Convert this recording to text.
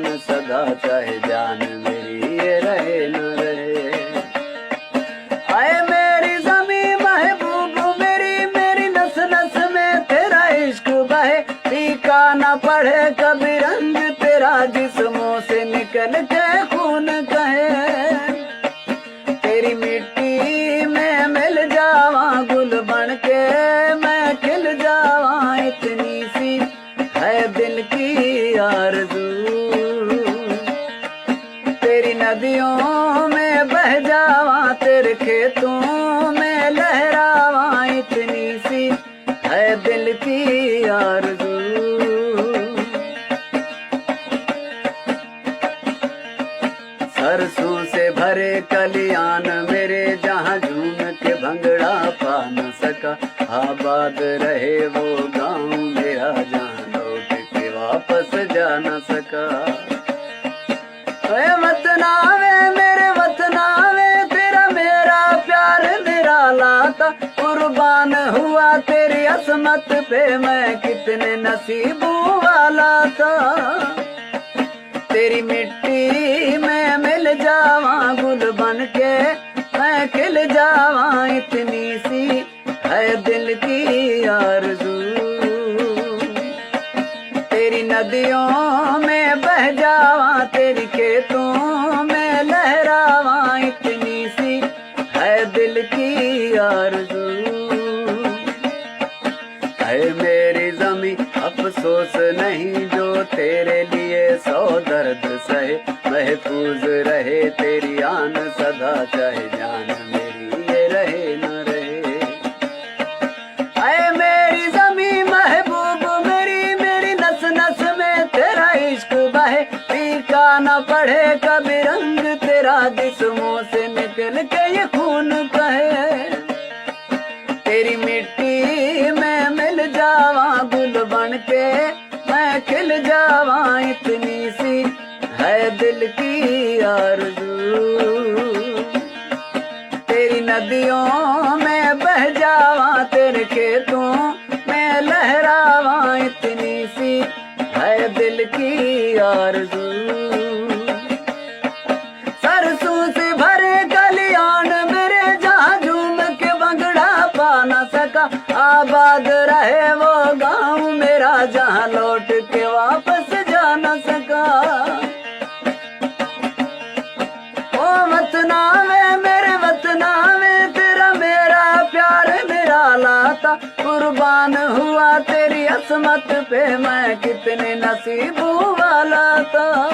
سدا چاہے جان میری یہ رہے نہ رہے۔ اے میری زمین محبوب میری، میری نس نس میں تیرا عشق بہے، پھیکا نہ پڑے کبھی رنگ تیرا جسموں سے نکل کے خون کہے۔ تیری مٹی میں مل جاواں گل بن کے، میں کھل جاواں، اتنی سی ہے دل کی آرزو۔ تیری ندیوں میں بہ جاواں، تیرے کھیتوں میں لہراواں، اتنی سی ہے دل کی آرزو۔ سرسوں سے بھرے کلیان میرے، جہاں جھوم کے بھنگڑا پا نہ سکا۔ آباد رہے وہ گاؤں میرا، جہاں لوٹ کے واپس جا نہ سکا۔ اے وطنا وے، میرے وطنا وے، تیرا میرا پیار نرالا تھا، قربان ہوا تیری عظمت پہ میں کتنے نصیبوں والا تھا۔ تیری مٹی میں مل جاواں گل بن کے، میں کھل جاواں، اتنی سی ہے دل کی آرزو۔ تیری ندیوں میں بہ جاواں، تیری کھیتوں میں لہراواں، اتنی سی ہے دل کی آرزو۔ اے میری زمین، افسوس نہیں جو تیرے لیے سو درد سہے، محفوظ رہے تیری آن سدا، چاہے جان میری یہ رہے نہ رہے۔ اے میری زمین محبوب میری، میری نس نس میں تیرا عشق بہے، پھیکا نہ پڑے کبھی رنگ تیرا جسموں سے نکل کے یہ خون کہے۔ تیری مٹی میں مل جاواں گل بن کے، میں کھل جاواں، اتنی سی ہے دل کی آرزو۔ تیری ندیوں میں بہ جاواں، تیرے کھیتوں میں لہراواں، اتنی سی ہے دل کی آرزو۔ سرسوں سے بھرے کلیان میرے، جہاں جھوم کے بھنگڑا پا نہ سکا۔ آباد رہے وہ گاؤں میرا، جہاں لوٹ کے واپس جا نہ سکا۔ او وطنا وے، میرے وطنا وے، تیرا میرا پیار نرالا تھا، قربان ہوا تیری عظمت پہ میں کتنے نصیبوں والا تھا۔